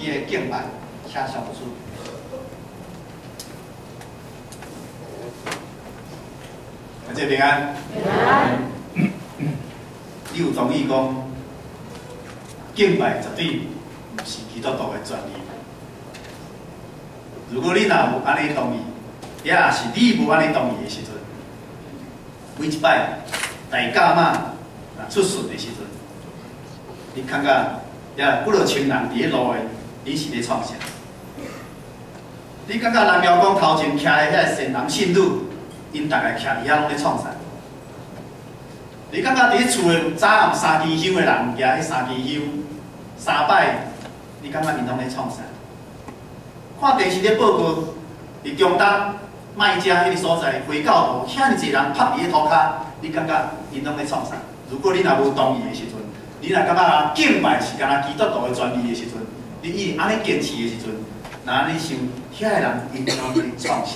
義的敬拜，請上牧師。大家平安。平安。你有同意講敬拜絕對毋是基督徒的專利？如果你若有按呢同意，也若是你無按呢同意的時陣，每一擺大甲媽若出巡的時陣，你感覺也幾落千人佇咧路的，你是咧創啥？你感覺南廟宮頭前徛的遐個善男信女，𪜶逐个徛佇遐攏咧創啥？你感覺佇咧厝的早暗三支香的人，舉彼三支香三擺，你感覺𪜶攏咧創啥？看電視咧報告，佇中東麥加彼個所在，回教徒遐爾濟人趴佇咧塗跤，你感覺𪜶攏咧創啥？如果你若無同意的時陣，你若感覺敬拜是干焦基督徒的專利的時陣，你一直按呢堅持的時陣，若按呢想，遐个人𪜶攏咧創啥？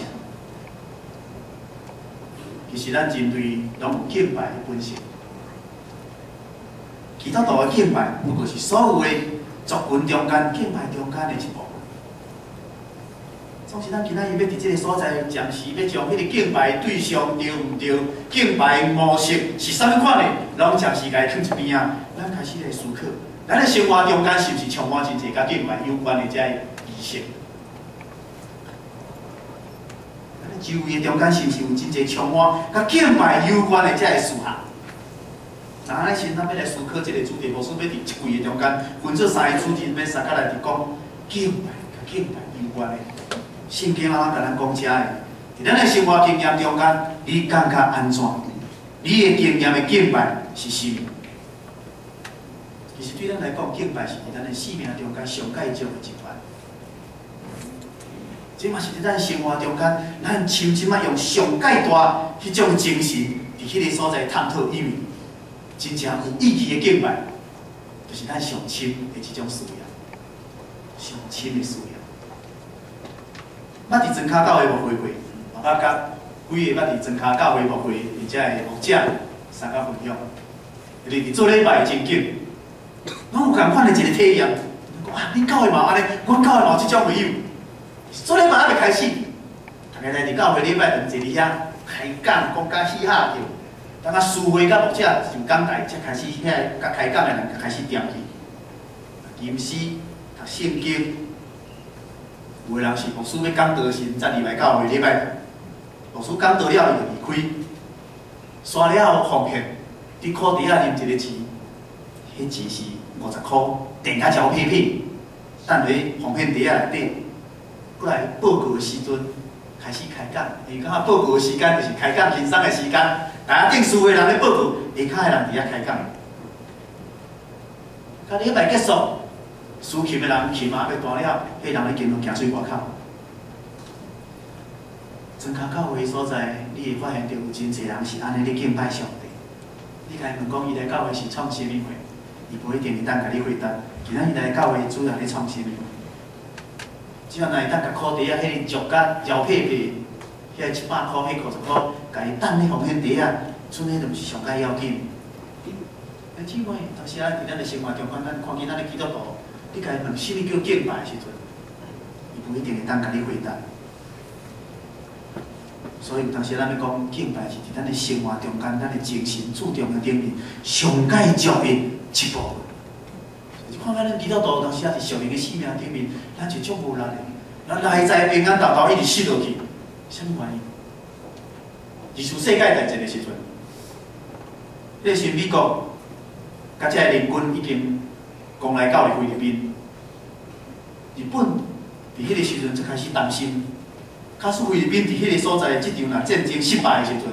其實咱人類攏有敬拜的本性，基督徒的敬拜不過是所有的族群中間敬拜中間的一部分。總是咱今仔日欲佇這个所在，暫時欲將彼个敬拜對象對毋對，敬拜模式是啥物款的，攏暫時共伊囥一邊仔。咱開始來思考，咱的生活中間是毋是充滿真濟佮敬拜有關的這个儀式？咱的周圍的中間是毋是有真濟充滿佮敬拜有關的這个事項？那按呢時，咱欲來思考這个主題，牧師欲佇一季的中間分做三個主題，欲相佮來佇講敬拜佮敬拜有關的。聖經按怎共咱講這个？佇咱的生活經驗中間，你感覺按怎？你的經驗的敬拜是啥物？其實對咱來講，敬拜是佇咱的生命中間上蓋重的一環。這嘛是佇咱生活中間，咱深深仔用上蓋大彼種精神，佇彼个所在探討，因為真正有意義的敬拜，就是咱上深的這種需要，上深的需要。捌佇莊跤教會牧會過，嘛捌佮幾个捌佇莊跤教會牧會的遮个牧者相佮分享。因為佇做禮拜的情景，攏有仝款的一个體驗。講啊，恁教會嘛按呢，阮教會嘛有這種朋友。做禮拜猶未開始，逐家來佇教會禮拜就坐佇遐開講，講甲嘻哈叫。當啊司會佮牧者上講台，才開始遐个共開講的人才開始恬去。吟詩、讀聖經，有的人是牧師欲講道時，才入來教會禮拜。牧師講道了，伊就離開。煞了後奉獻，佇褲袋仔啉一个錢，彼錢是50箍，墊甲誠屁屁，等咧奉獻袋仔內底。過來報告的時陣，開始開講，因為感覺報告的時間就是開講輕鬆的時間，台仔頂司會人咧報告，下跤的人佇遐開講。到禮拜結束，司琴的人琴仔欲彈了，彼人已經攏行出外口。莊跤教會所在，你會發現著有真濟人是按呢咧敬拜上帝。你共伊問講，伊來教會是創啥物貨？伊無一定會當共你回答。今仔日來教會主要咧創啥物貨？只要若會當共褲袋仔彼个俗甲搖屁屁，遐100箍、彼50箍，共伊等咧奉獻袋仔，賰彼就毋是上蓋要緊。欸，姊妹，當時啊，佇咱的生活中間，咱看見咱的基督徒，你共伊問啥物叫敬拜的時陣，伊無一定會當共你回答。所以有當時咱欲講敬拜是佇咱的生活中間，咱的精神注重的頂面上蓋重的一部分。看咱基督徒當時啊，佇屬靈的生命頂面，咱就足無力的，咱內在平安沓沓一直失落去，啥物原因？二次世界大戰的時陣，彼个時美國佮這个聯軍已經攻來到佇菲律賓，日本佇彼个時陣就開始擔心，假使菲律賓佇彼个所在這場若戰爭失敗的時陣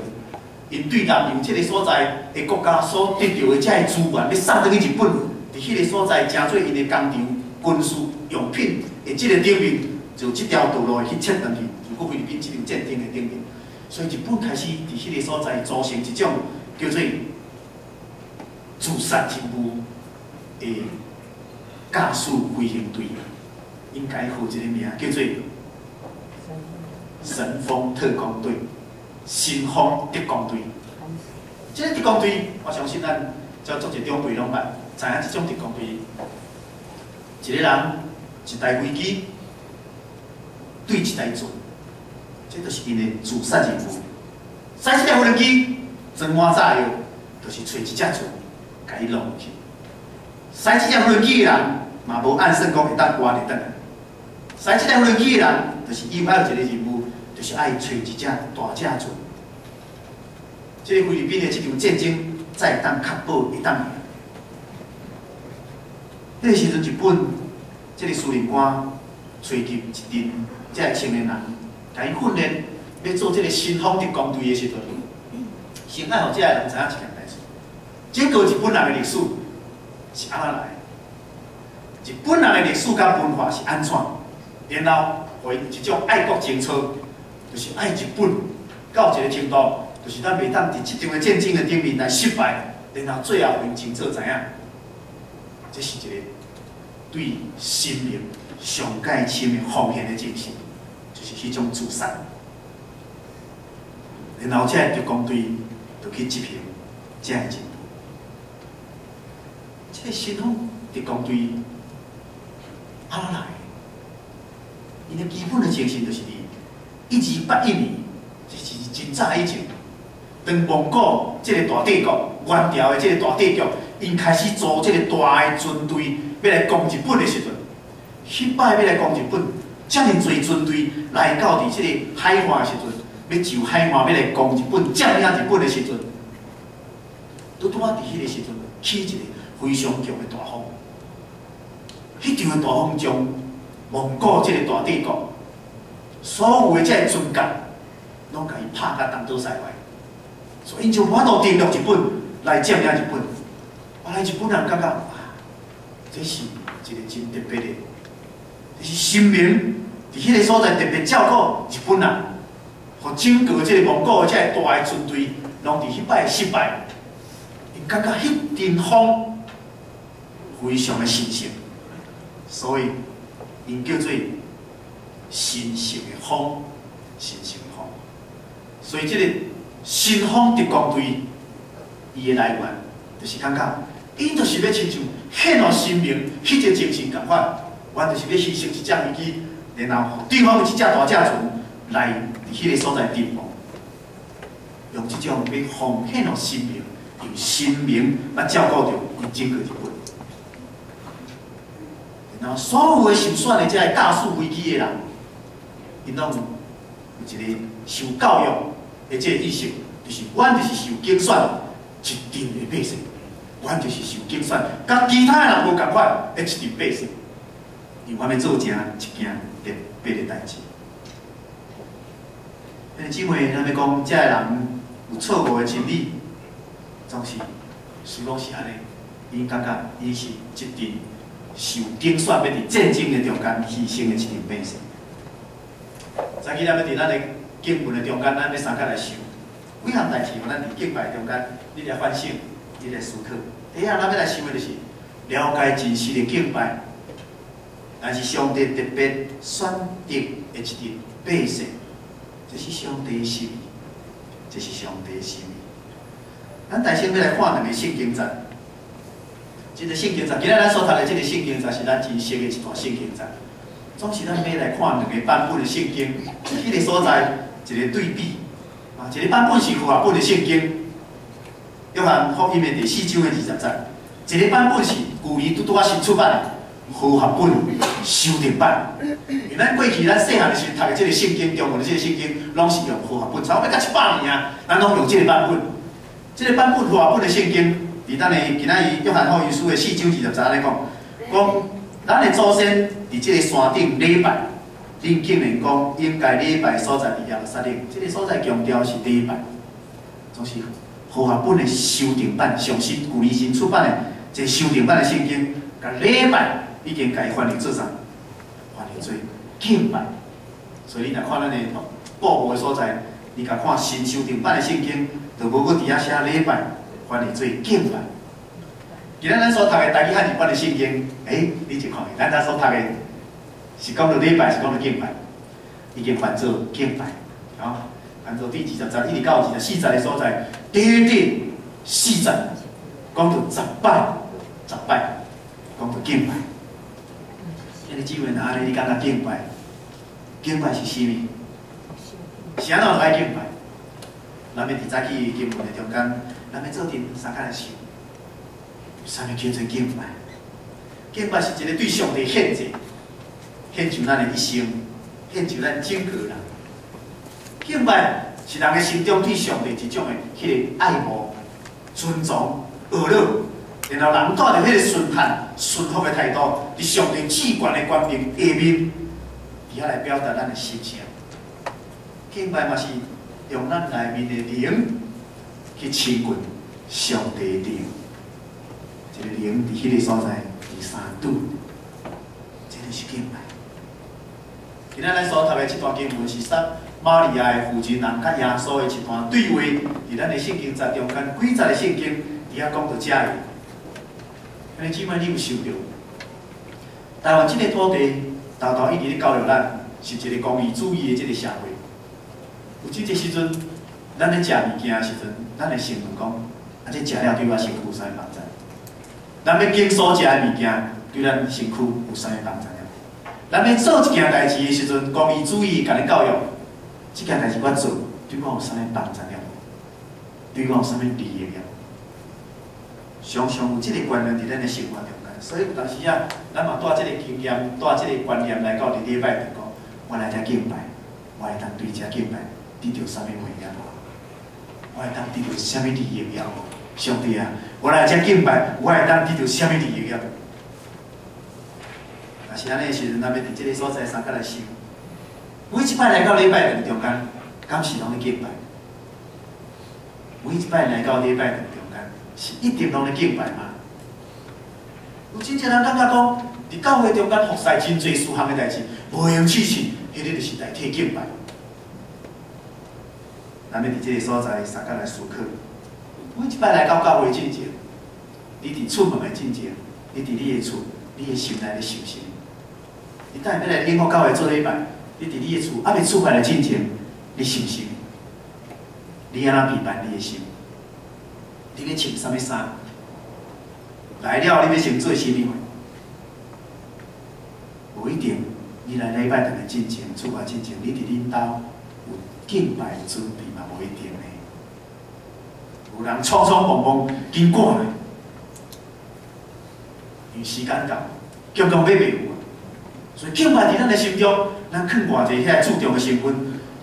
，𪜶對南洋這个所在的國家所得著的這个資源，欲送轉去日本。佇彼个所在，成做𪜶的工廠、軍事用品的這个頂面，就這條道路會去切斷去。如果菲律賓這場戰爭的頂面，所以日本開始佇彼个所在組成一種叫做自殺任務的駕駛飛行隊，應該號一個名叫做神風特攻隊、神風特攻隊。這個特攻隊，我相信咱遮足濟長輩攏捌。知影這種特攻隊，一個人一台飛機對一台船，這就是𪜶的自殺任務。駛這台無人機裝滿炸藥，就是揣一隻船，共伊弄去。駛這隻無人機的人嘛無按算講會當活著轉來。駛這台無人機的人，就是伊有愛有一個任務，就是愛揣一隻大隻船。這個菲律賓的這場戰爭，才會當確保會當贏。彼個時陣，日本這個司令官揣入一陣這个青年人，共𪜶訓練欲做這個神風特攻隊的時陣，先愛予這个人知影一件代誌。整個日本人的歷史是按怎來？日本人的歷史佮文化是按怎？然後，予𪜶一種愛國情操，就是愛日本到一個程度，就是咱袂當佇這場的戰爭的頂面來失敗，然後最後予𪜶清楚知影，這是一個對生命上蓋深的奉獻的精神，就是彼種自殺。然後，這个特攻隊就去執行這个任務。這個神風特攻隊按怎來？𪜶的基本的精神就是佇1281年，這是真早以前，當蒙古這个大帝國、元朝的這个大帝國，𪜶開始組這个大的軍隊，欲來攻日本的時陣，彼擺欲來攻日本，遮爾濟軍隊來到佇這个海岸的時陣，欲就海岸欲來攻日本、佔領日本的時陣，拄拄仔佇彼个時陣起一个非常強的大風，彼場的大風將蒙古這个大帝國所有的這个船甲，攏共伊拍甲東倒西歪，所以𪜶就無法度登陸日本來佔領日本。原來日本人感覺啊，這是一個真特別的，這是神明佇彼個所在特別照顧日本人，予整個這個蒙古的這个大的船隊，攏佇彼擺失敗。𪜶感覺彼陣風非常的神聖，所以𪜶叫做神聖的風，神聖的風。所以這個神風特攻隊，伊的來源就是感覺，𪜶就是欲親像獻予神明彼個精神仝款，阮就是欲犧牲一隻飛機，然後予對方的這隻大隻船來佇彼個所在陣亡，用這種欲奉獻予神明，用神明來照顧著𪜶整個日本。然後所有的受選的這个駕駛飛機的人，𪜶攏有一個受教育的這个意識，就是阮就是受揀選一定的百姓，阮就是受揀選，佮其他的人無仝款的一陣百姓，因為阮欲做成一件特別的代誌。兄弟姊妹，咱欲講這个人有錯誤的真理，總是是講是按呢，𪜶感覺伊是一陣受揀選，欲佇戰爭的中間犧牲的一陣百姓。早起咱欲佇咱的經文的中間，咱欲相共來想幾項代誌，予咱佇敬拜中間，你來反省，你來思考。第一項，咱欲來想的就是了解真實的敬拜，乃是上帝特別選擇的一陣百姓，這是上帝的心意，這是上帝的心意。咱大先欲來看兩个聖經節。這个聖經節，今仔咱所讀的這个聖經節是咱真熟的一段聖經節。總是咱欲來看兩个版本的聖經，彼个所在一个對比。啊，一个版本是和合本的聖經，約翰福音的第四章的20節；一个版本是舊年拄拄仔新出版的和合本修訂版。因為咱過去咱細漢的時陣讀的這个聖經，中文的這个聖經，攏是用和合本，差不多欲700年啊，咱攏用這个版本。這个版本和合本的聖經，佇咱的今仔日約翰福音書的四章二十節按呢講，講咱的祖先佇這个山頂禮拜，恁竟然講應該禮拜所在佇耶路撒冷，這个所在強調是禮拜，總是和合本的修訂版，上新舊年新出版的這個修訂版的聖經，共禮拜已經共伊翻譯做啥？翻譯做敬拜。所以你若看咱的布幕的所在，你共看新修訂版的聖經，就無閣佇遐寫禮拜，翻譯做敬拜。今仔咱所讀的台語漢字版的聖經，你就看，咱遮所讀的是講著禮拜，是講著敬拜，已經翻做敬拜，吼，翻做第二十節一直到24節的所在，短短四節，講著十擺，十擺，講著敬拜。兄弟姊妹，若按呢，你感覺敬拜？敬拜是啥物？是按怎就愛敬拜？咱欲佇早起經文的中間，咱欲做陣相共來想，啥物叫做敬拜？敬拜是一個對上帝獻祭，獻上咱的一生，獻上咱整個人。敬拜是人的心中對上帝一種的彼個愛慕、尊崇、呵咾，然後人帶著彼個順服、順服的態度，佇上帝至懸的權柄下面，佇遐來表達咱的心聲。敬拜嘛是用咱內面的靈去親近上帝的靈，一個靈佇彼個所在佇三拄，這就是敬拜。今仔咱所讀的這段經文是撒瑪利亞的婦人人佮耶穌的一段對話，佇咱的聖經節中間幾節的聖經佇遐講到遮個。兄弟姊妹，你有想著？台灣這个土地，沓沓一直咧教育咱，是一個功利主義的這个社會。有這個時陣，咱咧食物件的時陣，咱會先問講：啊，這食了對我身軀有啥物幫助？咱欲揀所食的物件，對咱身軀有啥物幫助？咱欲做一件代誌的時陣，功利主義共你教育，這件代誌我做，對我有啥物幫助？對我有啥物利益？常常有這个觀念佇咱的生活中間，所以有當時啊，咱嘛帶這个經驗、帶這个觀念來到佇禮拜堂講，我來遮敬拜，我會當對遮敬拜得著啥物榮耀無？我會當得著啥物利益無？上帝啊，我來遮敬拜，我會當得著啥物利益？若是按呢的時陣，咱欲佇這个所在相共來想，每一擺來到禮拜堂中間，敢是攏咧敬拜？每一擺來到禮拜堂中間，是一定攏咧敬拜嗎？有真濟人感覺講，佇教會中間服侍真濟事項的代誌，無閒試試，彼个就是代替敬拜。咱欲佇這个所在相共來思考，每一擺來到教會進前，你佇出門的進前，你佇你的厝，你的心內咧想啥物？你等下欲來永福教會做禮拜，你佇你的厝猶未出發的進前，你想啥物？你按怎備辦你的心？你欲穿啥物衫？來了，你欲先做啥物？無一定，你來禮拜堂的進前，出發進前，你佇恁兜有敬拜的準備嘛？無一定呢。有人匆匆忙忙緊趕來，因為時間到，強強欲袂有啊。所以敬拜佇咱的心中，咱囥偌濟遐注重的成分，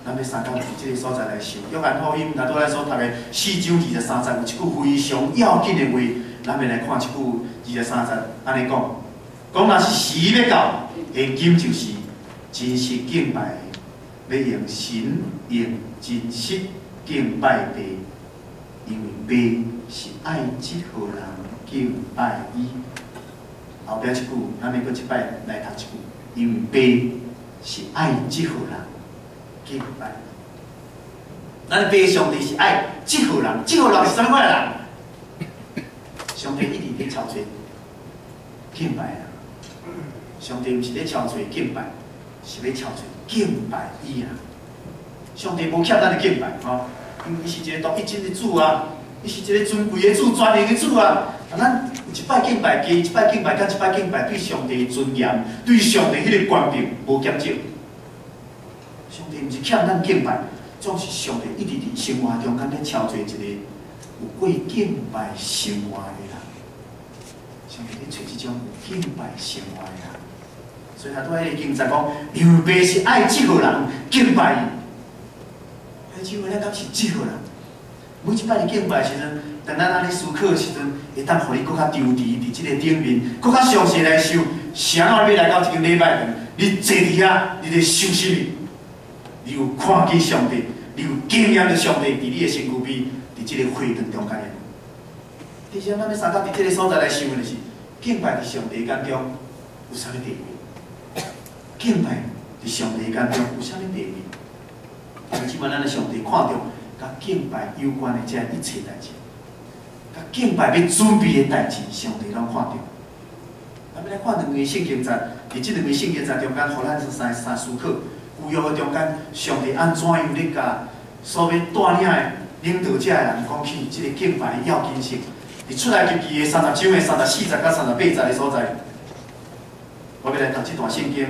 咱欲相共佇這个所在來想。約翰福音，若拄咱所讀的四章二十三節，有一句非常要緊的話，咱欲來看這句二十三節，按呢講，講若是時欲到，現今就是真實敬拜的，欲用神用真實敬拜父，因為父是愛這號人敬拜伊。後壁這句，咱欲閣一擺來讀一句，因為父是愛這號人敬拜。咱的父上帝是愛這號人，這號人是啥物款的人？上帝一直咧操揣敬拜的人。上帝毋是咧操揣敬拜，是欲操揣敬拜伊啊！上帝無欠咱的敬拜吼，因為伊是一個獨一真的主啊，伊是一個尊貴的主、全能的主啊。啊，咱有一擺敬拜加，一擺敬拜減，一擺敬拜，對上帝的尊嚴、對上帝彼個權柄無減少。上帝毋是欠咱敬拜，總是上帝一直佇生活中間咧操揣一個有過敬拜生活的人。上帝咧揣這種有敬拜生活的人。所以他拄仔彼个經節講，因為父是愛這號人敬拜伊。彼姊妹，咱敢是這號人？每一擺佇敬拜的時陣，當咱按呢思考的時陣，會當予你閣較抽離佇這个頂面，閣較詳細來想，啥物欲來到這間禮拜堂，你坐佇遐，你咧想啥物？你有看見上帝，你有經驗著上帝佇你的身軀邊，佇這个會堂中間的。其實咱欲相共佇這个所在來想的，就是敬拜佇上帝眼中有啥物地位？敬拜佇上帝眼中有啥物地位？這擺咱的上帝看著佮敬拜有關的這一切代誌，佮敬拜欲準備的代誌，上帝攏看著。咱欲來看兩个聖經節，佇這兩个聖經節中間，予咱三三思考。舊約的中間，上帝按怎樣咧共所欲帶領的領導者的人講起這个敬拜的要緊性？佇出埃及記的三十章的三十四節佮三十八節的所在，我欲來讀這段聖經，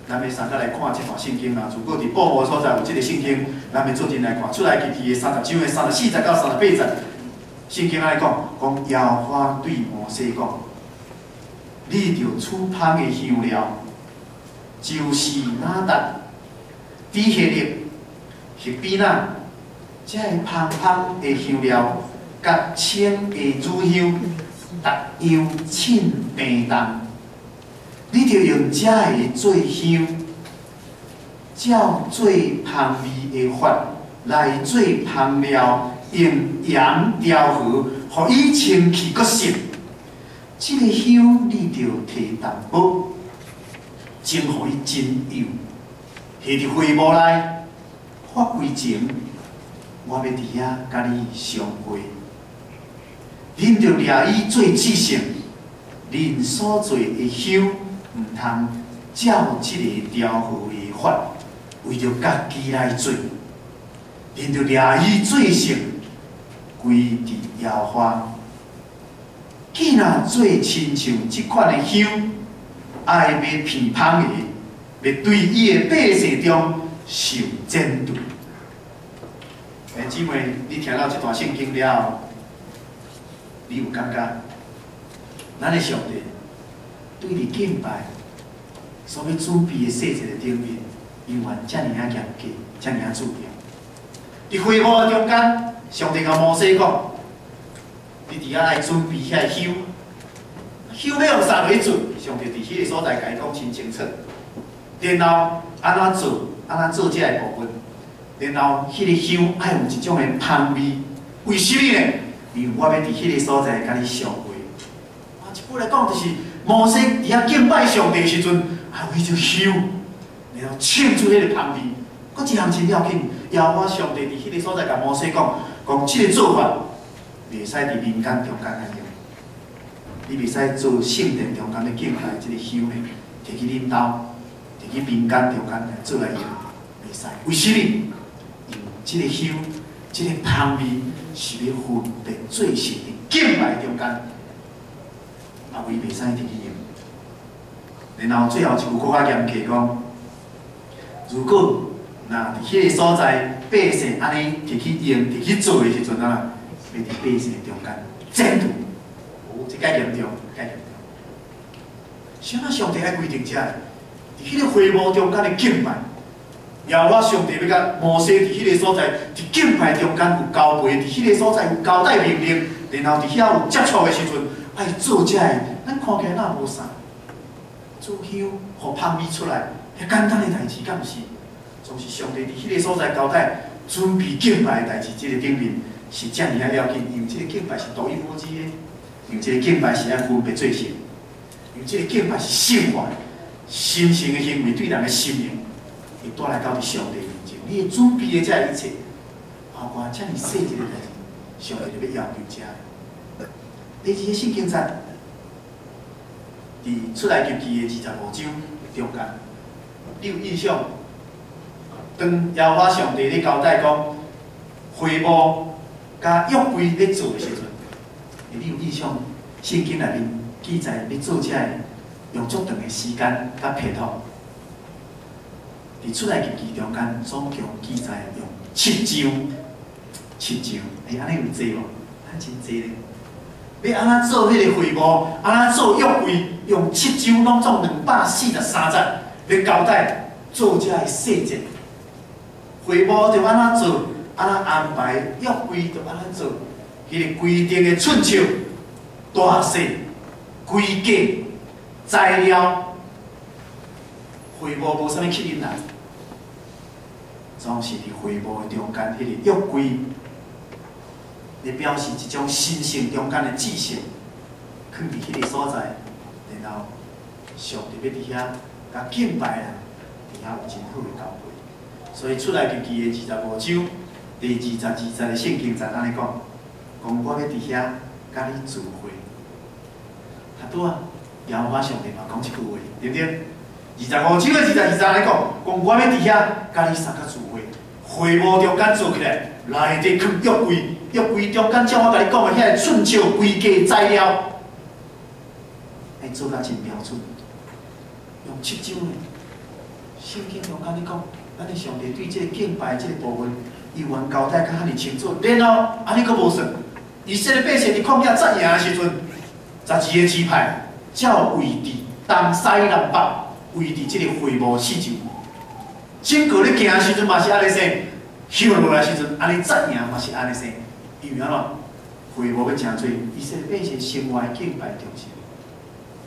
咱欲相佮來看這段聖經啊。如果佇布幕所在有這个聖經，咱欲做陣來看。出埃及記的30章的34節到38節，聖經按呢講，講耶和華對摩西講：你著取芳的香料，就是哪達、底彼利、彼比那，這个芳芳的香料，佮清的乳香，逐樣稱平重。你著用這个做香，照做芳味的法來做芳料，用鹽調和，予伊清氣閣聖。這个香你著提淡薄，蒸予伊真幼，下佇會幕內法櫃前，我欲佇遐佮你相會。恁著掠伊做至聖，恁所做的香，毋通照這个調和的法，為著家己來做。恁著掠伊做聖，歸佇耶和華。既若做親像這款的香，愛欲鼻芳的，欲對伊的百姓中受剪除。姊妹，你聽到這段聖經了後，你有感覺？咱的上帝對你敬拜所欲準備的細節的頂面，猶原遮爾仔嚴格，遮爾仔注重。佇會幕的中間，上帝共摩西講：你佇遐愛準備遐个香，香欲用啥來做？上帝佇彼个所在共伊講真清楚。然後按怎做？按怎做這个部分？然後彼个香愛有一種的芳味，為啥物呢？因為我欲佇彼個所在佮你相會。啊，一句來講，就是摩西佇遐敬拜上帝的時陣，啊，為著香，然後凊出彼个芳味。閣一項真要緊，耶和華上帝佇彼個所在共摩西講，講這个做法袂使佇民間中間來用，你袂使做聖殿中間咧敬拜這个香呢，提去恁兜，提去民間中間來做來用，袂使。為啥物？因為這个香，這个芳味是欲分別做聖佇敬拜中間，啊，伊袂使提去用。然後最後一句閣較嚴格講，如果若佇彼個所在百姓按呢提去用、提去做的時陣啊，欲佇百姓中間剪除，哦，這較嚴重，較嚴重。啥物上帝愛規定這个？佇彼個會幕中間的敬拜，耶和華上帝欲共摩西佇彼個所在，佇敬拜中間有交陪，佇彼個所在有交代命令，然後佇遐有接觸的時陣，愛做這个，咱看起來若無啥，做香，予芳味出來，遐簡單的代誌，敢毋是？總是上帝佇彼個所在交代準備敬拜的代誌，這个頂面是遮爾仔要緊，因為這个敬拜是獨一無二的，因為這个敬拜是愛分別做聖，因為這个敬拜是聖化的、神聖的行為，對人的心靈會帶來到佇上帝面前。你會準備的這一切，包括遮爾細一个代誌，上帝就欲要求這。第二个聖經節，佇出埃及記的25章中間，你有印象？當耶和華上帝咧交代講，會幕佮約櫃咧做的時陣，你有印象？聖經內面記載咧做這个用足長的時間佮篇幅。佇出埃及記中間總共記載用七章，七章，欸，按呢有濟無？啊，真濟咧！欲按怎做彼个會幕，按怎做約櫃，用七章攏總243節，欲交代做這个細節。會幕著按怎做，按怎安排，約櫃著按怎做，彼个規定的寸尺、大細、規格、材料，會幕無啥物吸引人，總是佇會幕的中間，彼个約櫃，咧表示一種神聖中間的至聖，囥佇彼个所在，然後上帝欲佇遐共敬拜人，佇遐有真好的交陪。所以出埃及記的25章第22節的聖經節按呢講，講我欲佇遐佮你聚會。啊拄啊，耶和華上帝嘛講這句話，對毋對？25章的22節按呢講，講我欲佇遐佮你相佮聚會，會幕中間做起來，內底囥約櫃，約櫃中間照我共你講的遐个寸尺規格材料，愛做甲真標準。用七章呢。聖經中間咧講，咱的上帝對這个敬拜這个部分，伊原交代較遐爾清楚。然後，按呢閣無算，以色列百姓佇曠野紮營的時陣，12個支派照位置東西南北位佇這个會幕四周。整個咧行的時陣嘛是按呢勢，歇落來時陣按呢紮營嘛是按呢勢。因為按怎？會幕欲成做以色列百姓生活的敬拜中心。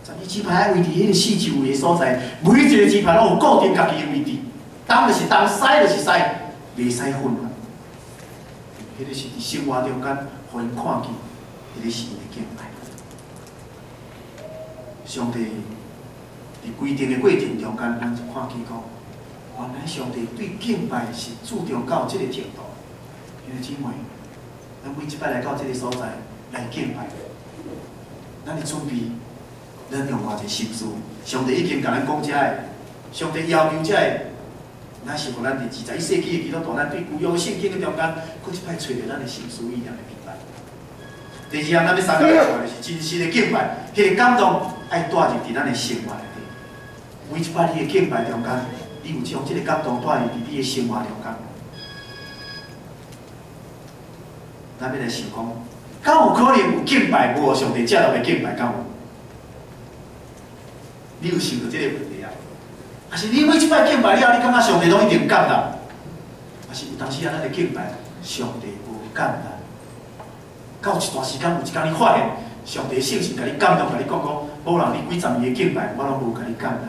12支派位佇彼個四周圍的所在，每一個支派攏有固定家己的位置，東就是東，西就是西，袂使混亂。彼個是佇生活中間，予𪜶看見，彼個是𪜶的敬拜。上帝佇規定的過程中間，咱就看見講，原來上帝對敬拜是注重到這个程度。兄弟姊妹，咱每一擺來到這个所在來敬拜，咱的準備，咱用偌濟心思？上帝已經共咱講遮的，上帝要求遮的，乃是予咱佇21世紀的基督徒，咱對舊約聖經的中間，閣一擺揣著咱的心思意念的明白。第二項，咱欲三個來看的是真實的敬拜，彼個感動愛帶入佇咱的生活內底。每一擺你的敬拜中間，你有將這个感動帶入佇你的生活中間。咱欲來想講，敢有可能有敬拜無予上帝接納的敬拜？敢有？你有想過這个問題啊？還是你每一擺敬拜了，你感覺上帝攏一定感動？還是有當時啊，咱的敬拜上帝無感動？到一段時間，有一工你發現上帝聖神共你感動，共你講講，某人你幾十年的敬拜，我攏無共你感動。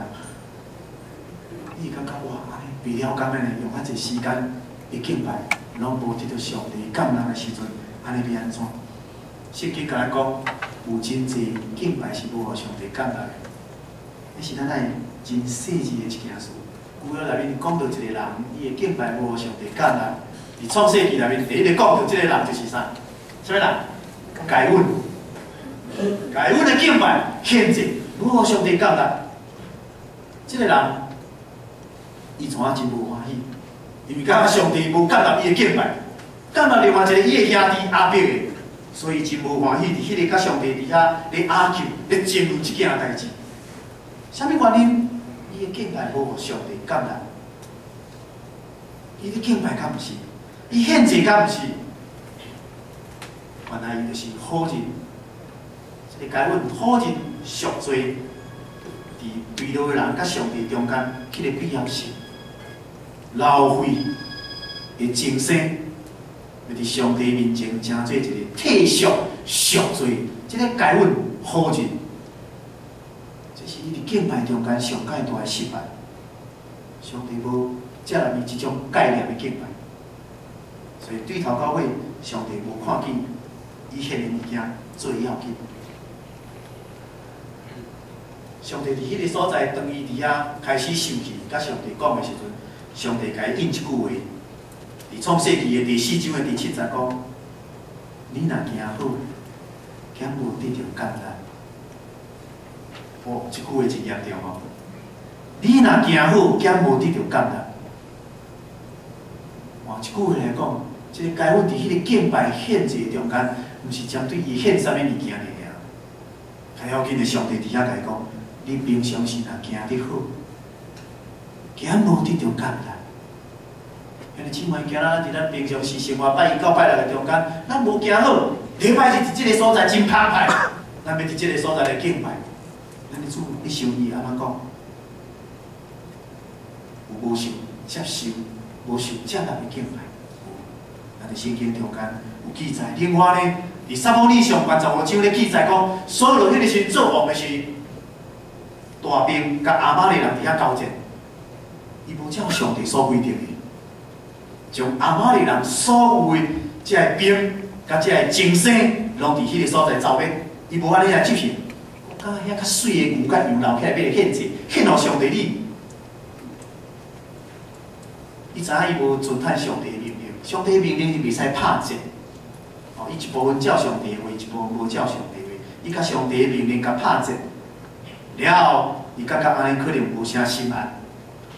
你會感覺哇，按呢袂了解呢，用遐濟時間的敬拜，攏無得著上帝感動的時陣，按呢欲按怎？聖經共咱講，有真濟敬拜是無予上帝感動的。彼是咱愛真細緻的一件事。舊約內面講著一个人，伊的敬拜無予上帝感動。佇創世記內面，第一個講著這个人就是啥？啥物人？該隱。該隱的敬拜獻祭，無予上帝感動。這个人，伊怎啊真無歡喜？因為感覺上帝無感動伊的敬拜，感動另外一个伊的兄弟亞伯的，所以真無歡喜。佇彼个佮上帝佇遐咧拗撬、咧爭論這件代誌。啥物原因？伊的敬拜無予上帝感動，伊咧敬拜敢毋是？伊獻祭敢毋是？原來伊就是否認，這个該隱否認贖罪，佇被擄的人佮上帝中間彼个必要性，流血的精神，欲佇上帝面前成做一个替贖贖罪，這个該隱否認。這是伊佇敬拜中間上蓋大的失敗，上帝無接納伊這種概念的敬拜，所以對頭到尾，上帝無看見伊獻的物件最要緊。上帝佇彼个所在，當伊佇遐開始生氣，佮上帝講的時陣，上帝共伊應一句話，佇創世記的第四章的第七節講：你若行好，敢無得著感恩？哦，這句話真嚴重哦！你若行好，敢無得著感恩？換一句話來講，這个該隱佇彼個敬拜獻祭中間，毋是針對伊獻啥物物件爾爾。較要緊的，上帝佇遐共伊講：你平常時若行得好，敢無得著感恩？兄弟姊妹，今仔咱佇咱平常時生活拜一到拜六的中間，咱無行好，禮拜日佇這个所在真澎湃，咱欲佇這个所在來敬拜。咱的主，你想伊按怎講？有無受接受、無受接納的敬拜？有，咱佇聖經中間有記載。另外呢，佇撒母耳上卷15章咧記載講，掃羅彼个時陣做王的時，帶兵佮亞瑪力人佇遐交戰，伊無照上帝所規定的，將亞瑪力人所有的這个兵佮這个精生，攏佇彼个所在遭滅，伊無按呢來執行。佮遐較媠的牛佮羊留起來，欲來獻祭，獻予上帝你。伊知影伊無遵趁上帝的命令，上帝的命令是袂使拍折。哦，伊一部分照上帝的話，一部分無照上帝的話。伊共上帝的命令共拍折了後，伊感覺按呢可能無啥心安，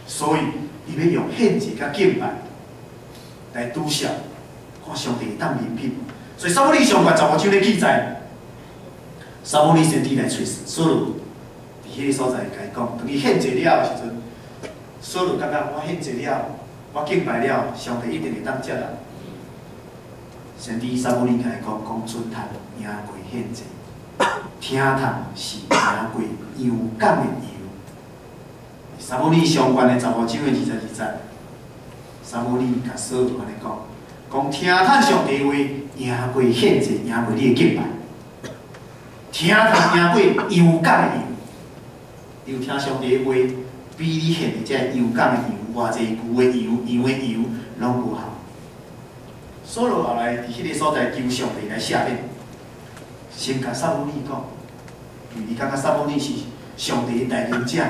所以伊欲用獻祭佮敬拜來拄數，看上帝會當憐憫。所以撒母耳上卷15章咧記載。撒母耳先知來揣掃羅，佇伫彼个所在共伊講，當伊獻祭了的時陣，掃羅感覺我獻祭了，我敬拜了，上帝一定會當接納。先知撒母耳共伊講，講尊趁贏過獻祭，聽趁是贏過羊犅的油。撒母耳上卷的15章的22節，撒母耳共掃羅按呢講，講聽趁上帝話，贏過獻祭，贏過你的敬拜。聽趁贏過羊犅的油，又聽上帝的話，比你獻的這羊犅的油，偌濟牛的油、羊的油，攏無效。掃羅後來佇彼个所在求上帝來赦免，先共撒母耳講，因為伊感覺撒母耳是上帝的代言者，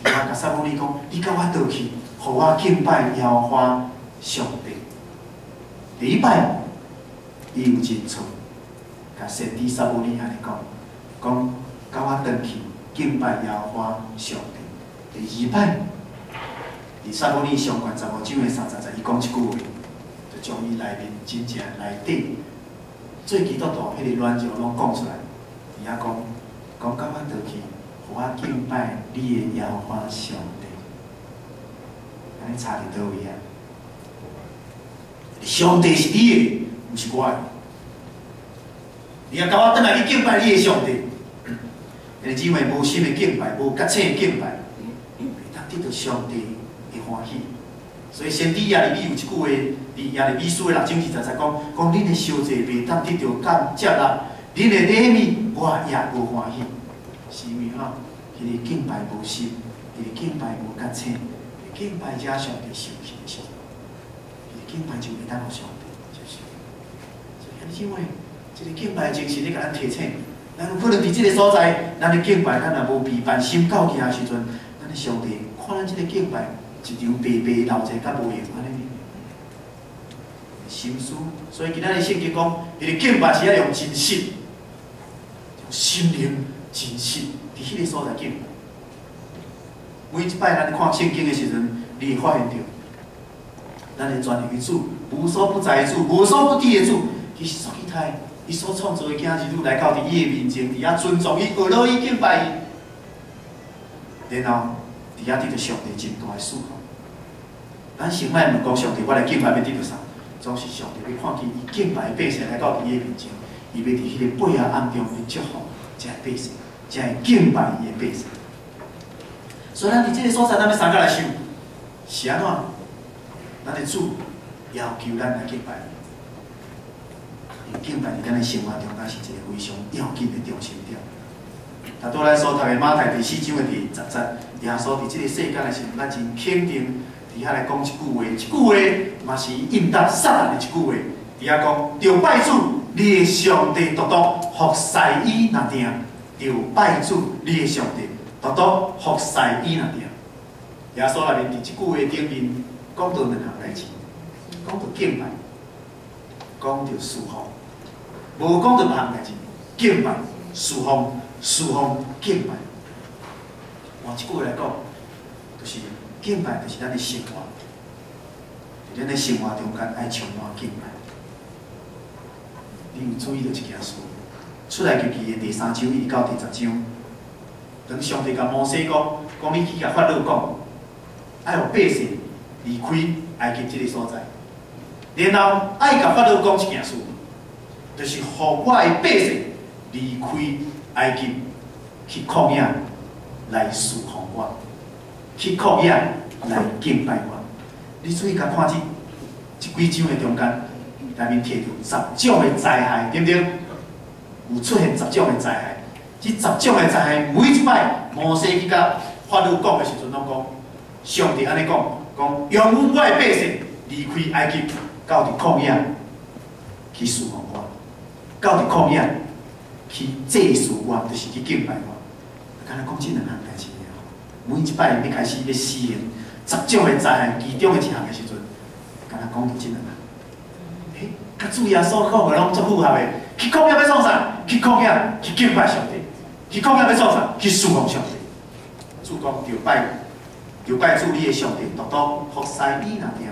佇遐共撒母耳講：你佮我倒去，予我敬拜耶和華上帝。第一擺，伊有認錯，共先知撒母耳按呢講，講佮我轉去敬拜耶和華上帝。第二擺，佇撒母耳上卷15章的30節，伊講一句話，就將伊內面真正內底做基督徒彼个軟弱攏講出來。佇遐講，講佮我倒去，予我敬拜你的耶和華上帝。按呢差佇佗位啊？上帝是你的，毋是我的。你欲共我轉來去敬拜你的上帝，兄弟姊妹無心的敬拜，無覺醒的敬拜，袂當得到上帝的歡喜。所以先知耶利米有一句話，佇耶利米書的6章20節講，講恁的燒祭袂當得到感接納，恁的禮物我也無歡喜，是因為吼，彼个敬拜無心，彼个敬拜無覺醒，敬拜者上帝受氣的時陣，彼个敬拜就袂當予上帝接受。所以兄弟姊妹，這個敬拜精神咧，共咱提醒，咱有可能佇這个所在，咱的敬拜，咱若無備辦心到遐時陣，咱的上帝看咱這個敬拜一場白白流濟較無用按呢。心思，所以今仔日聖經講，彼个敬拜是愛用真實、用心靈真實，佇彼个所在敬拜。每一擺咱看聖經的時陣，你會發現著，咱的全能的主、無所不在的主、無所不知的主，其實足厲害。伊所創造的囝兒女來到佇伊的面前，佇遐尊重伊、學落伊、敬拜伊，然後佇遐得著上帝真大的祝福。咱先莫問講上帝，我來敬拜欲得著啥？總是上帝欲看見伊敬拜的百姓來到佇伊的面前，伊欲佇彼个背後暗中去祝福這个百姓，這个敬拜伊的百姓。所以咱佇這个所在，咱欲三角來想，是按怎？咱的主要求咱來敬拜伊，敬拜佇咱的生活中間是一个非常要緊的中心點。頭拄咱所讀的馬太第4章的第10節，耶穌佇這个世間的時陣，咱真肯定佇遐來講一句話，這句話嘛是應答撒旦的一句話。佇遐講，著拜主，你的上帝獨獨服侍伊若定，著拜主，你的上帝獨獨服侍伊若定。耶穌內面佇這句話頂面講著兩項代誌，講著敬拜，講著事奉，無講著別項代誌，敬拜、事奉、事奉、敬拜。換一句話來講，就是敬拜就是咱的生活，佇咱的生活中間愛充滿敬拜。你有注意著一件事？出埃及記的第3章一直到第10章，當上帝共摩西講，講你去共法老講，愛予百姓離開埃及這个所在，然後愛共法老講一件事，就是予我的百姓離開埃及，去曠野來事奉我，去曠野來敬拜我。你注意共看這幾章的中間，內面提著十種的災害，對毋對？有出現十種的災害。這十種的災害，每一擺摩西去共法老講的時陣，攏講上帝按呢講，講容許我的百姓離開埃及，到佇曠野去事奉我，到佇曠野去祭祀我，就是去敬拜我。敢若講這兩項代誌爾。每一擺欲開始欲施行十種的災害，其中的一項的時陣，敢若講著這兩項。欸，佮主耶穌講的攏足符合的。去曠野欲創啥？去曠野去敬拜上帝。去曠野欲創啥？去事奉上帝。主講著拜主你的上帝，獨獨服侍伊若定。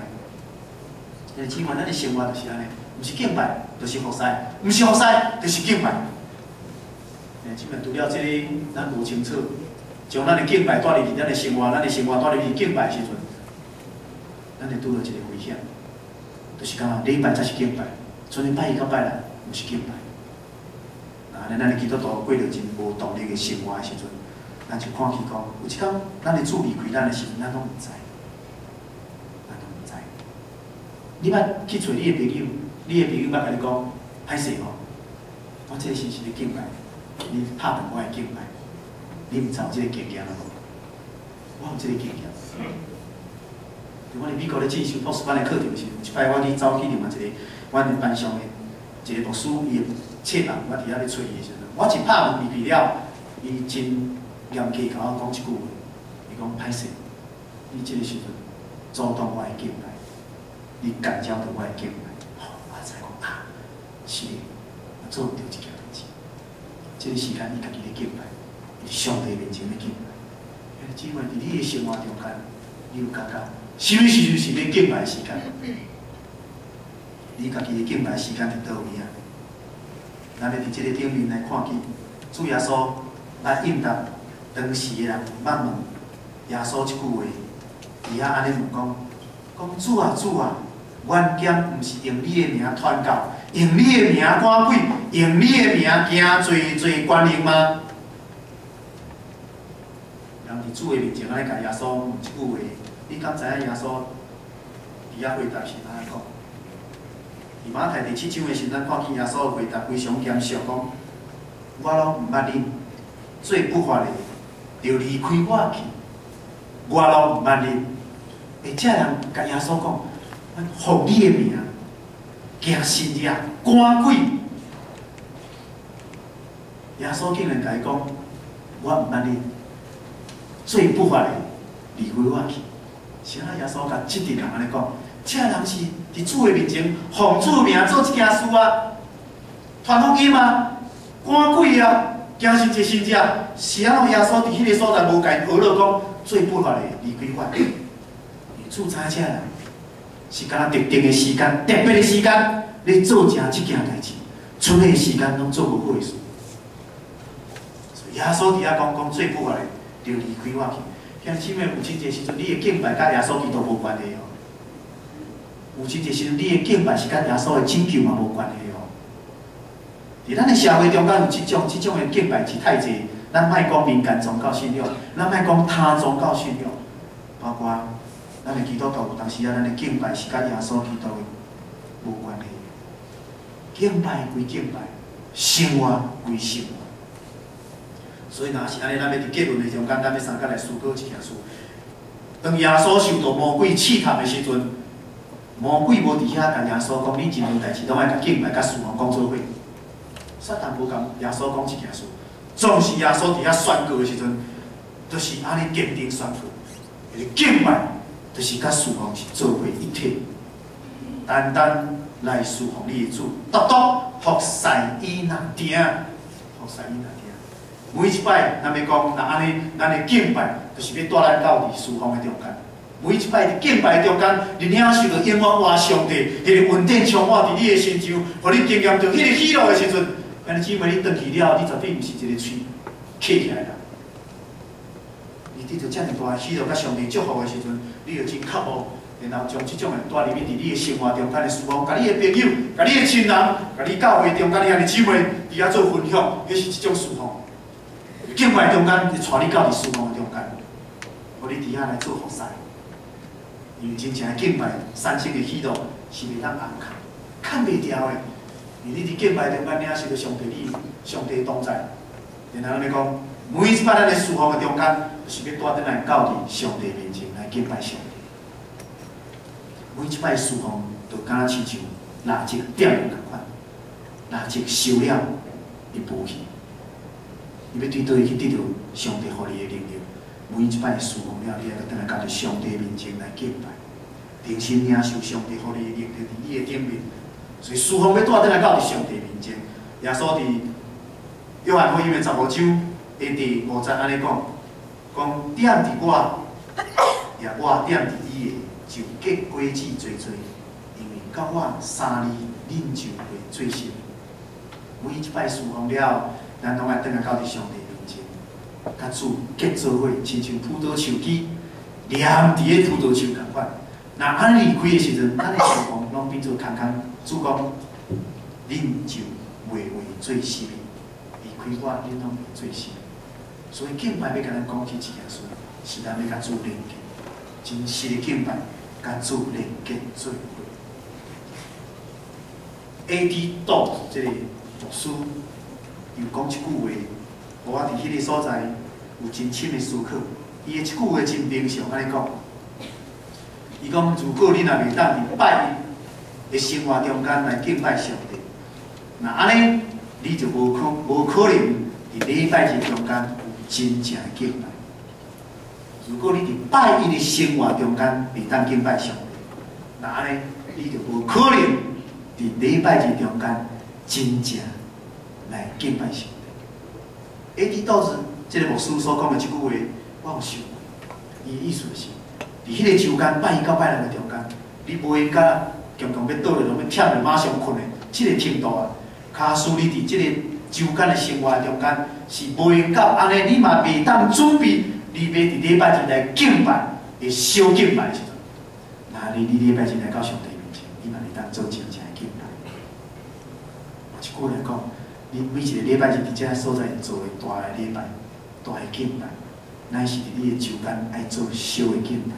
兄弟姊妹，咱的生活就是按呢，毋是敬拜，就是服侍；毋是服侍，就是敬拜。兄弟姊妹，除了這个，咱無清楚，將咱的敬拜帶入去咱的生活，咱的生活帶入去敬拜的時陣，咱會拄著一个危險，就是講禮拜才是敬拜，剩禮拜一佮拜六毋是敬拜。啊，按呢咱的基督徒過著真無動力的生活的時陣，咱就看見講，有一工咱的主離開咱的時陣，咱攏毋知，咱攏毋知。你捌去揣你的朋友，你的朋友捌共你講，歹勢吼，我這個時是咧敬拜，你拍斷我的敬拜，你毋知有這个經驗無？我有這个經驗。我佇美國咧進修博士班的課程時，有一擺我去走去另外一個阮的班上的一個牧師伊的冊房，我佇遐咧揣伊的時陣，我一拍門入去了，伊真嚴格共我講一句話，伊講歹勢，你這个時陣阻擋我的敬拜，你干擾著我的敬拜。吼，我知講啊，是的，我做毋著這件代誌。這个時間伊家己咧敬拜，伊佇上帝面前咧敬拜。兄弟姊妹，佇你的生活中間，你有感覺啥物時陣是咧敬拜的時間？你家己的敬拜時間佇佗位啊？咱欲佇這个頂面來看見，主耶穌來應答當時的人捌問耶穌這句話，佇遐按呢問講：講主啊主啊，阮敢毋是用你的名傳教，用你的名趕鬼，用你的名行濟濟權能嗎？人佇主的面前按呢共耶穌問這句話，你敢知影耶穌佇遐回答是按怎講？佇馬太第七章的時陣，咱看見耶穌的回答非常嚴肅，講：我攏毋捌恁，做不法的，著離開我去。我攏毋捌恁。欸，這人共耶穌講，阮奉你的名，行神跡，趕鬼。耶穌竟然共伊講：我毋捌恁，做不法的，離開我去。是按怎耶穌共這佇人按呢講？這人是佇主的面前，奉主名做這件事啊，傳福音啊，趕鬼啊，行神跡神跡，是按怎耶穌佇彼个所在無共𪜶呵咾講，做不法的離開我。主知這人是敢若特定的時間、特別的時間，咧做成這件代誌，剩的時間攏做無好的事。所以耶穌佇遐講講做不法的，著離開我去。兄弟姊妹，有真濟時陣，你的敬拜佮耶穌基督無關係哦。有真濟時陣，你的敬拜是佮耶穌的拯救嘛無關係哦。佇咱的社會中間有這種的敬拜是太濟，咱莫講民間宗教信仰，咱莫講他宗教信仰，包括咱的基督徒有當時啊，咱的敬拜是佮耶穌基督的無關係。敬拜歸敬拜，生活歸生活。所以若是按呢，咱欲佇結論的中間，咱欲相共來思考一件事。當耶穌受到魔鬼試探的時陣，魔鬼無佇遐共耶穌講，你任何代誌攏愛共敬拜佮事奉講做伙。撒旦無共耶穌講這件事，總是耶穌佇遐宣告的時陣，就是按呢堅定宣告，伊敬拜就是佮事奉是做伙一體，單單來事奉你的主，獨獨服侍伊若定，服侍伊若定。每一擺，咱欲講，若按呢，咱的敬拜就是欲帶咱到佇事奉的中間。每一擺佇敬拜中間，你領受著永遠活上帝，彼个恩典充滿佇你的身上，予你經驗著彼个喜樂的時陣，兄弟姊妹，你轉去了，你絕對毋是一个喙囥起來啦。你得著遮爾大的喜樂，佮上帝祝福的時陣，你就真渴慕，然後將這種的帶入去佇你的生活中間的事奉，共你的朋友、共你的親人、共你教會中間的兄弟姊妹佇遐做分享，彼是一種事奉。敬拜中間，會帶你到佇事奉的中間，予你佇遐來做服侍。因為真正的敬拜產生的喜樂是袂當掩藏、藏袂牢的。因為你佇敬拜中間領受著上帝你上帝同在。然後咱欲講，每一擺咱的事奉的中間，就是欲帶轉來到佇上帝面前來敬拜上帝。每一擺事奉，就敢若親像蠟燭點佇仝款，蠟燭燒了，伊無去。伊欲對佗位去得著上帝予你的能力。每一擺事奉了，你愛閣轉來到佇上帝面前來敬拜，重新領受上帝予你的能力佇你的頂面。所以事奉欲帶轉來到佇上帝面前。耶穌佇約翰福音的15章的第5節按呢講，講踮佇我，也我踮佇伊的，就結果子濟濟，因為到我三字恁就會做成。每一擺事奉了，咱攏愛轉來到佇上帝面前。佮主結做伙，親像葡萄樹枝黏佇咧葡萄樹仝款。若按呢離開的時陣，咱的樹叢攏變做空空。主講，恁就袂會做啥物，離開我，恁攏袂做啥物。所以敬拜欲共咱講起一件事，是咱欲佮主連結，真實的敬拜，佮主連結做伙。A.D. 道這个牧師又講一句話，予我佇彼个所在有真深的思考。伊的這句話真平常，按呢講。伊講：如果你若袂當佇拜日的生活中間來敬拜上帝，若按呢，你就無可能佇禮拜日中間有真正的敬拜。如果你佇拜日的生活中間袂當敬拜上帝，若按呢，你就無可能佇禮拜日中間真正來敬拜上帝。A.D. 道子這个牧師所講的這句話，我有想過。伊的意思是，佇彼个週間拜一到拜六的中間，你無閒甲強強欲倒咧，攏欲忝咧，馬上睏的這个程度啊。假使你佇這个週間的生活中間是袂到按呢，你嘛袂當準備，你欲佇禮拜日來敬拜，會小敬拜的時陣，那你禮拜日來到上帝面前，你嘛會當做真正的敬拜。換一句來講，你每一个禮拜日佇這个所在做的大的禮拜、大的敬拜，乃是佇你的週間愛做小的敬拜，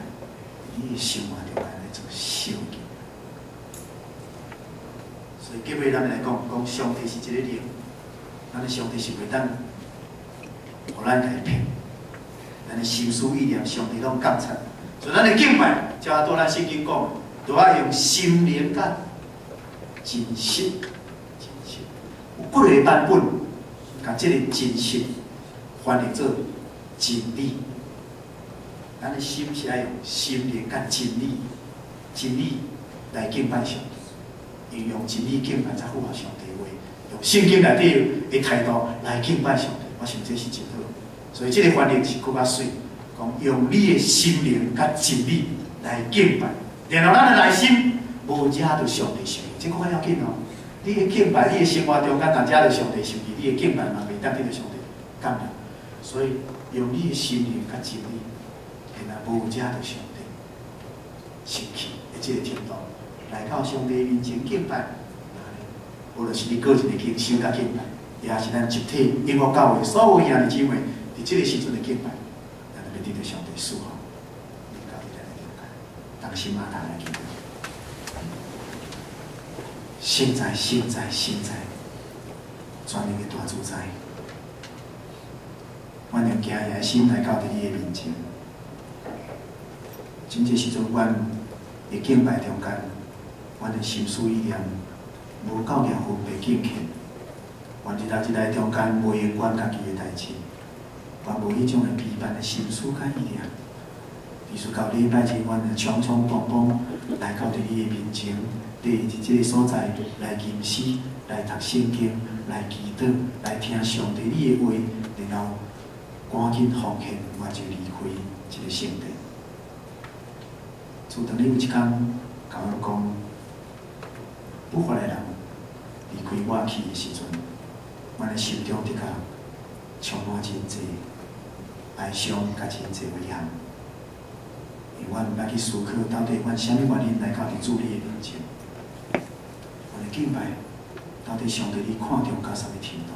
你的生活中間來做小的敬拜。所以結尾咱來講，講上帝是一個靈，咱的上帝是袂當予咱共伊騙，咱的心思意念，上帝攏監察。所以咱的敬拜，照拄咱聖經講，都愛用心靈佮真實，真實。有幾个版本，共這个真實翻譯做真理。咱的心是愛用心靈佮真理，真理來敬拜上帝，應用真理敬拜才符合上帝話，用聖經內底的態度來敬拜上帝，我想這是真好。所以這个翻譯是閣較媠，講用你的心靈佮真理來敬拜，然後咱的內心無惹著上帝生氣，這閣較要緊哦。你的敬拜，你的生活中間若惹著上帝生氣，你的敬拜嘛袂當得著上帝感恩。所以用你的心靈佮真理，然後無惹著上帝生氣的這个程度，來到上帝面前敬拜，無論是你個人的靈修佮敬拜，抑是咱集體永福教會所有兄弟姊妹佇這个時陣的敬拜，咱就欲得著上帝賜福，臨到佇咱的中間，同心阿達來祈禱。聖哉，聖哉，聖哉，全能的大主宰，阮用驚訝的心來到佇你的面前。真濟時陣，阮的敬拜中間，阮的心思意念無夠爾分別敬虔，阮日來日來中間無閒管家己的代誌，阮無彼種的批判的心思佮意念。歷史到禮拜日，阮就匆匆忙忙來到佇你的面前，佇這个所在來吟詩、來讀聖經、來祈禱、來聽上帝你的話，然後趕緊奉獻，我就離開這个聖殿。主，當你有一工共阮講，不法的人離開我去的時陣，阮的心中的確充滿真濟哀傷，佮真濟遺憾。因為阮毋捌去思考，到底阮啥物原因來到佇主你的面前，阮的敬拜到底上帝你看重到啥物程度？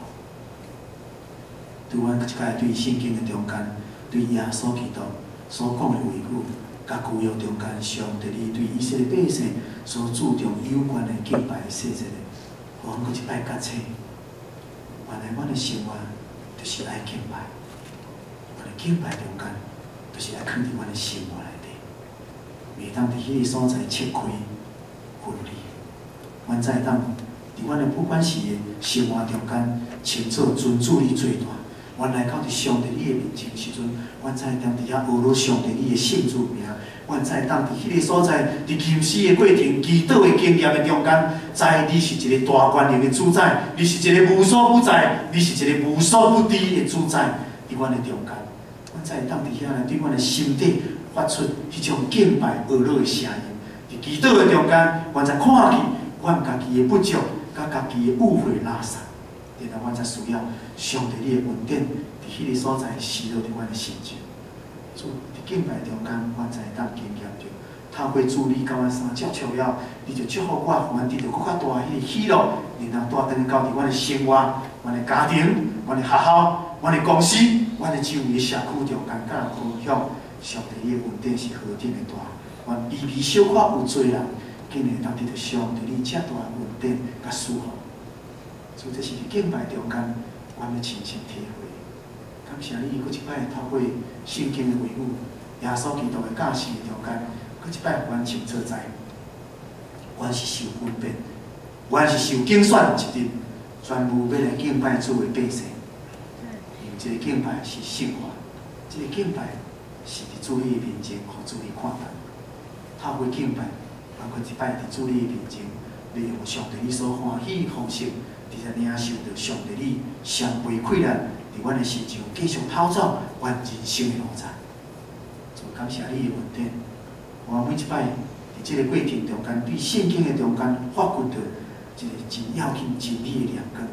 對阮這擺對聖經的中間，對耶穌基督所講的話語，佮舊約中間上帝你對以色列百姓所注重有關的敬拜的細節的，予阮閣一擺覺醒，原來阮的生活就是愛敬拜，阮的敬拜中間就是愛囥佇阮的生活內底，袂當佇彼個所在切開分離，阮才會當佇阮的不管是生活中間，稱做尊主你最大。阮來到佇上帝你的面前時陣，阮才會當佇遐學了上帝你的聖主名。阮才會當佇彼個所在，佇吟詩的過程、祈禱的經驗的中間，知你是一個大權能的主宰，你是一個無所不在，你是一個無所不知的主宰。佇阮的中間，阮才會當佇遐來對阮的心底發出彼種敬拜呵咾的聲音。佇祈禱的中間，阮才看見阮家己的不足，佮家己的誤會垃圾。然後阮才需要上帝你的恩典，佇彼個所在施落佇阮的身上。主佇敬拜中間，阮才會當經驗著，透過主你佮阮相接觸了，你就祝福我，予阮得著閣較大彼個喜樂，然後帶轉來到佇阮的生活、阮的家庭、阮的學校、阮的公司、阮的周圍的社區中間，佮人分享上帝你的恩典是何等的大。阮微微小可有罪人，竟然會當得著上帝你遮大的恩典佮賜福。所以這是佇敬拜中間，阮欲親身體會。感謝你，閣一擺透過聖經的話語，耶穌基督的教示中間，閣一擺予阮清楚知，阮是受分別，阮是受揀選一日，專門欲來敬拜主的百姓。因為這个敬拜是聖化，這个敬拜是佇主你的面前，予主你看重。透過敬拜，阮閣一擺佇主你的面前，利用上帝你所歡喜的方式，佇遮領受著上帝你雙倍氣力，佇阮的身上繼續跑走阮人生的路程。主感謝你的恩典，我每一擺佇這个過程中間，對聖經的中間發掘著一個真要緊真理的亮光，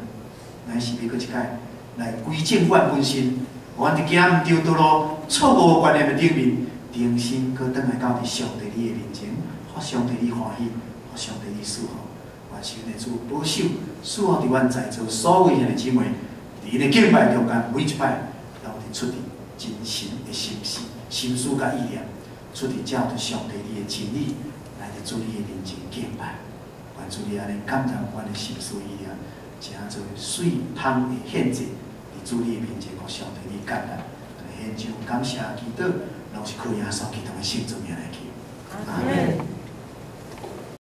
乃是欲閣一擺來歸正阮本身，予阮佇行毋著道路、錯誤觀念的頂面，重新閣轉來到佇上帝你的面前，予上帝你歡喜，予上帝你賜福。願神的主保守，賜福佇阮在座所有兄弟姊妹，佇𪜶的敬拜中間，每一擺攏佇出佇真神的心思、心思佮意念，出佇照著上帝你的真理，來佇主你的面前敬拜。願主你按呢感動阮的心思意念，成做媠芳的獻祭，佇主你的面前，予上帝你感恩。獻上感謝祈禱，攏是靠耶穌基督的聖尊名來求。阿門。